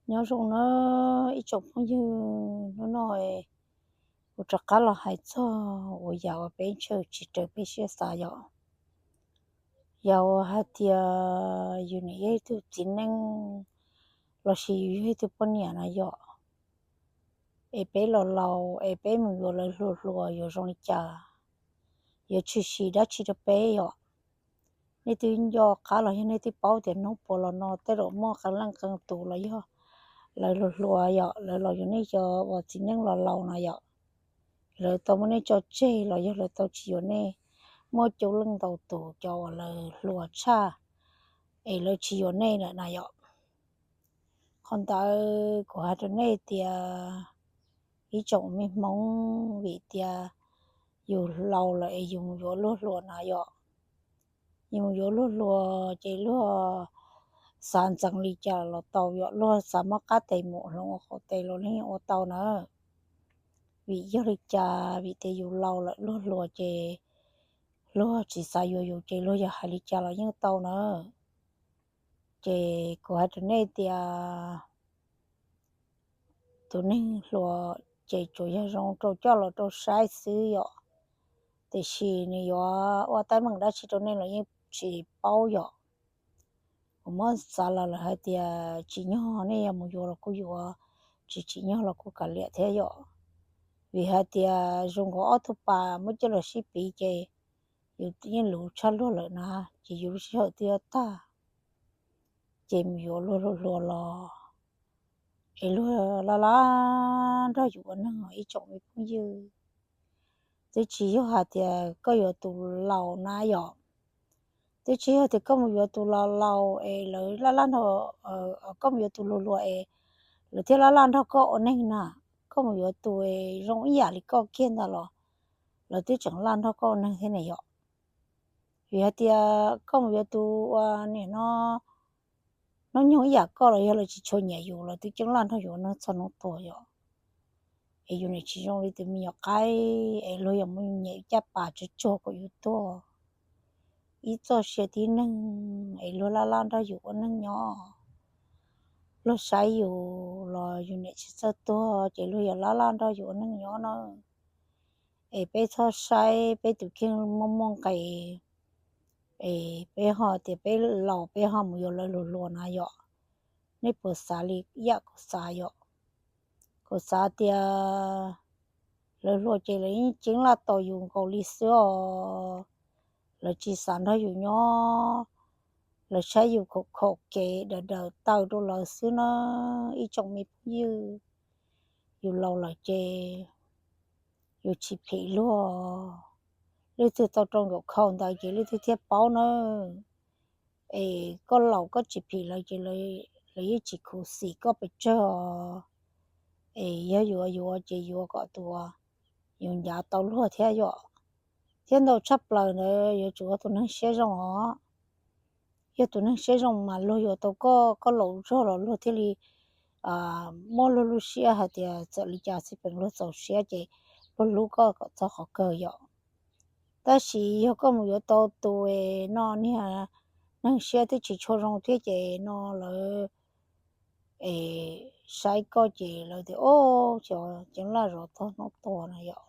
Nyob zoo na ib tsoom phooj ywg, hnub no kuv rov qab los hais txog uas yam uas peb ntshaw tsis raws peb siab xav yom. Yam uas hais tias yus nim yog ib tug txiv neej lossis yus yog ib tug poj niam na yom, es peb los laus es peb mus yuav lawv hluas hluas yuav zoo li cas, yuav tshwm sim dab tsi rau peb yom. Nej twb nco qab los yog nej twb paub tias hnub puas los no tej zaum muaj qee leej qee tus los yog lawv hluas hluas yom, lawv los yuav nej cov uas txiv neej los laus no yom, lawv tau muab nej tso tseg los yog lawv tau tsis yuav nej, muaj coob leej ntau tus cov uas lawv hluas tshaj es lawv tsis yuav nej lawm na yom. Qhov ntawd kuv hais rau nej tias ib tsoom me Hmoob, vim tias yus laus lawm es yus mus yuav luag hluas na yom. Yus mus yuav luag hluas ces luag xav ntxeev li cas los tau yom, luag xav muab qab tes mus hloov ua qaum tes los yeej ua tau na. Vim yog li cas? Vim tias yus laus lawm, luag hluas ces luag tsis xav yuav yus ces luag yog hais li cas los yeej tau na. Ces kuv hais rau nej tias tus neeg hluas ces tsuas yog zoo rau coj los rau saib xwb yom, tiam sis nws yuav ua teeb meem dab tsi rau nej los yeej tsis paub yom. Kuv muab xav los lawm hais tias tsim nyog nej yuav mus yuav los kuj yuav, tsis tsim nyog los kuj kav liam thiab yom. Vim hais tias zoo nkaus ob tug pas muab coj los sib piv ces yus yeej luv tshaj luag lawm na, ces yus lub sij hawm twb yuav tag, ces mus yuav luag hluas hluas los es luag laj laj nrog yus ua neeg os ib tsoom me phooj ywg. Twb tsis yog hais tias koj yuav tus laus na yom, twb tsis yog tias koj mus yuav tus laus laus es lawv laj laj nrog, koj mus yuav tus hluas hluas es lawv thiaj laj laj nrog koj ua neeg na. Koj mus yuav tus zoo ib yam li koj kiag ntag los lawv twb tseem laj nrog koj ua neeg thiab ne yom. Vim hais tias koj mus yuav tus ua niam no hnub nyoog ib yam koj los yog lawv tsis tshua nyiam yus los twb ceeb laj nrog yus ua neeg txog hnub tuag yom. Es yus nim tsis zoo li tus me nyuam qaib es luag yuav muab yus nyem caj pas tsuag tsuag kom yus tuag. Ib txoj sia tib neeg es luag laj laj nrog yus ua neeg nyob, luag saib yus los yus nim tsis txawj tuag ces luag yuav laj laj nrog yus ua neeg nyob na. Es peb txhob saib peb tus kheej muaj muaj nqis, es peb ho tias peb laus peb ho mus yuav lawv hluas hluas na yom. Nej puas xav li yam kuv xav yom? Kuv xav tias lawv hluas ces lawv yeej ceeb laj tau yus nkaus li xwb os. Lawv tsis xav nrog yus nyob, lawv saib yus khaum khaum kev daws daws taw rau lawv xwb na. Ib tsoom me phooj ywg, yus laus lawm ces yus tsis phim luag. Leej twg tau rau nkaum khau ntawd ces leej twg thiaj paub nawb. Es koj laus koj tsis phim lawv ces lawv yeej tsis khuv xim koj pes tsawg os. Es yog yuav yuav ces yuav kom tus uas yus ncav tau luag thiab yom. Thiab ntau tshaj plaws ntawd yuav tsum yog tus neeg siab zoo os. Yog tus neeg siab zoo mas luag yuav tau koj, koj laus zog los luag thiaj li muab luag lub siab hais tias txawm li cas xij peem luag txaus siab ces luag hlub koj kom txog qhov kawg yom. Tab sis yog koj mus yuav tau tus no niag neeg siab twb tsis tshua zoo thiab ces no lawv es saib koj ces lawv tias o, ces ceeb laj zov txog hnub tuag na yom.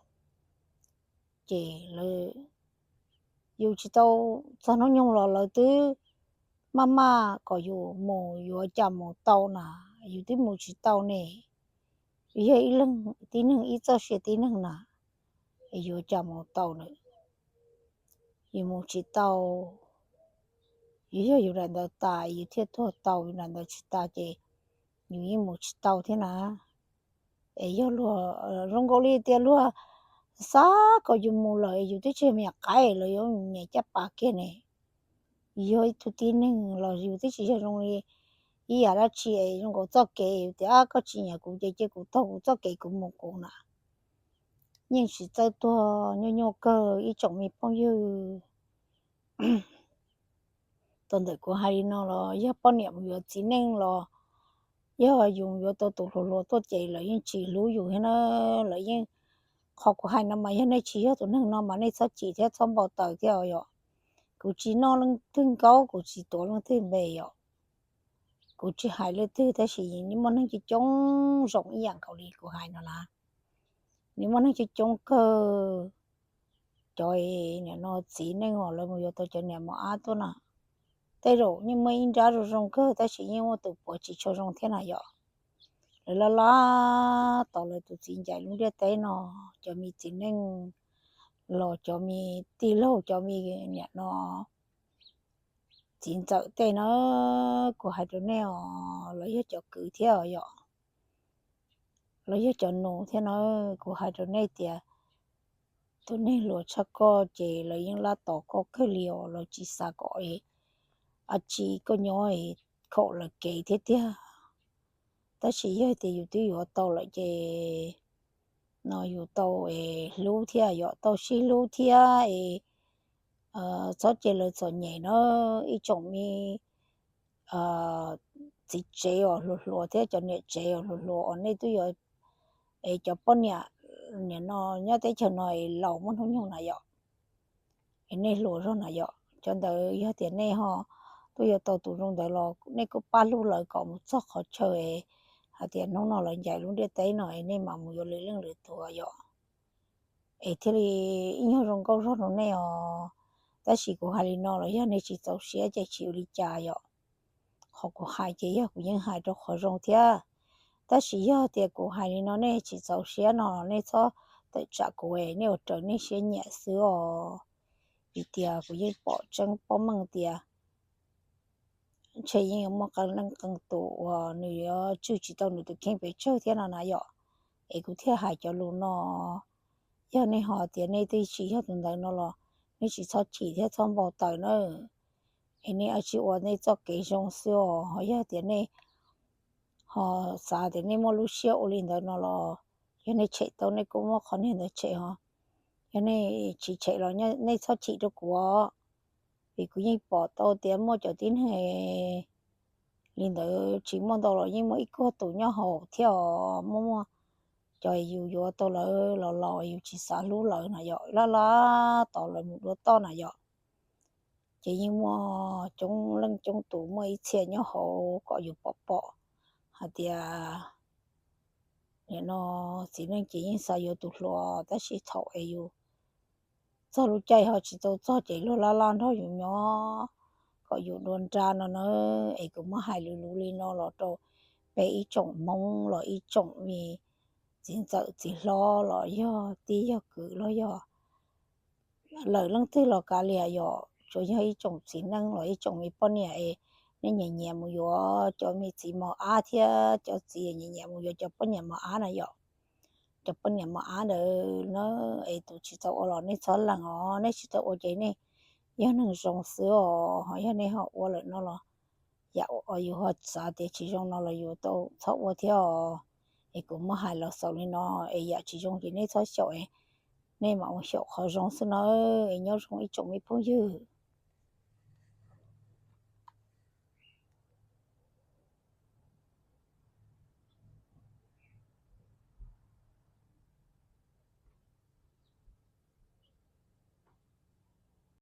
Ces lawv, yus tsis tau txog hnub nyoog los lawv twb maj maj kom yus mus yuav cas mus tau na, yus twb mus tsis tau ne. Yus yog ib leeg tib neeg, ib txoj sia tib neeg na, yuav cas mus tau na. Yus mus tsis tau, yus yog yus daim ntawd tas yus thiaj tuag tau, yus daim ntawd tsis tas ces yus yeej mus tsis tau thiab na. Es yog luag, zoo nkaus li tias luag xav kom yus mus lawm yus twb tsis me nyuam qaib lawv yuav nyem caj pas kiag ne. Yus yog ib tug tib neeg los yus twb tsis yog zoo li ib yam dab tsi es zoo nkaus txoj kev tias koj tsis nyiam kuv ces cia kuv taug kuv txoj kev kuv mus kuv na. Yeej tsis txawj tuag nyuaj nyuaj kawg ib tsoom me phooj ywg. Tau ntawm kuv hais li no los yog poj niam mus yuav txiv neej los yog yus yuav tau tus hluas hluas tuaj ces lawv yeej tsis hlub yus thiab na. Lawv yeej, qhov kuv hais no mas yog nej tsis yog tus neeg no mas nej txhob chim thiab txhob npau taws thiab yom. Kuv tsis noj leej twg nkaub, kuv tsis tuav leej twg npe yom. Kuv tsis hais leej twg tab sis muaj neeg coob coob zoo ib yam nkaus li kuv hais no na. Nws muaj neeg coob coob kawg. Cov nim no txiv neej uas lawv mus yuav tau cov niam mos ab tuaj na, tej zaum yeej muaj ib nrab zoo zoo kawg tab sis yeej muaj tus puav tsis tshua zoo thiab na yom. Lawv laj laj tos lawv tus txiv ncaim lub ntiaj teb no, cov me txiv neej los cov me tij laug cov me nim no txiv ntxawm tej na, kuv hais rau nej os, lawv yog cov kwv thiab yom, lawv yog cov nus thiab na. Kuv hais rau nej tias tus neeg hluas tshaj koj ces lawv yeej laj tos koj kawg li os, lawv tsis xav kom dab tsi koj nyob khaum lawv kev thiab tiag. Tab sis yog tias yus twb yuav tau lawm ces no yus tau hlub thiab yom, tau sib hlub thiab es txhob cia lawv txom nyem na. Ib tsoom me txiv tsev uas hluas hluas thiab cov niam tsev uas hluas hluas uas nej twb yuav es cov poj niam nim no nyob teb chaws no es laus muaj hnub nyoog na yom, es nej hluas zog na yom, cov ntawd yog tias nej ho tuaj yuav tau tus zoo ntawd los nej kuj pab hlub lawv kom mus txog qhov chaw es hais tias hnub no lawv ncaim lub ntiaj teb no es nej mam mus yuav lwm leej lwm tus yom, es thiaj li ib nyuag zoo nkauj zog rau nej os. Tab sis kuv hais li no los yog nej tsis txaus siab ces tsis ua li cas yom. Qhov kuv hais ces yog kuv yeej hais rau qhov zoo thiab. Tab sis yog tias kuv hais li no nej tsis txaus siab no nej txhob tawm tsam kuv, nej ua raws nej siab nyiam xwb os. Vim tias kuv yeej pom tseeb paub meej tias ntshe yeej yuav muaj qee leej qee tus uas nws yuav tswj tsis tau nws tus kheej pes tsawg thiab no na yom. Es kuv thiaj hais cov lus no. Yog nej ho tias nej twb tsis yog tus ntawd no los nej tsis txhob chim thiab txhob npau taws na. Es nej tsis ua nej txoj kev zoo xwb os. Ho yog tias nej ho xav tias nej muaj lub siab ua li ntawd no los yog nej tshem tau nej kuj muab qhov niag ntawd tshem ho. Yog nej tsis tshem los nej txhob chim rau kuv os. Vim kuv yeej pom tau tias muaj cov tib neeg li ntawd tsis muaj ntau los yeej muaj ib cuag tus nyob hauv thiab os. Muaj muaj cov yus yuav tau lawv los laus yus tsis xav hlub lawv na yom, laj laj tos lawv mus dua toj na yom. Ces yeej muaj coob leej coob tus muaj ib txhia nyob hauv kom yus pom pom hais tias nim no txiv neej ces yeej xav yuav tus hluas tab sis thaum es yus txog lub caij ho tsis tau txog ces luag laj laj nrog yus nyob kom yus dua nra no na. Es kuv muab hais luv luv li no los rau peb ib tsoom Hmoob los ib tsoom me txiv ntxawm txiv hlob los yog tij yog kwv los yog lawm leej twg los kav liam yom, tsuas yog ib tsoom txiv neej los ib tsoom me poj niam es nej nyiam nyiam mus yuav cov me txiv mos ab thiab cov txiv nyiam nyiam mus yuav cov poj niam mos ab na yom. Cov poj niam mos ab ntawd na, es tus tsis tau ua los nej txhob lees os, nej tsis tau ua ces nej yog neeg zoo xwb os. Ho yog nej ho ua lawm no los yam uas yus ho xav tias tsis zoo no los yus tau txhob ua thiab os. Es kuv muab hais los xaus li no, es yam tsis zoo ces nej txhob xyaum, nej mam ua xyaum qhov zoo xwb na. Es nyob zoo ib tsoom me phooj ywg.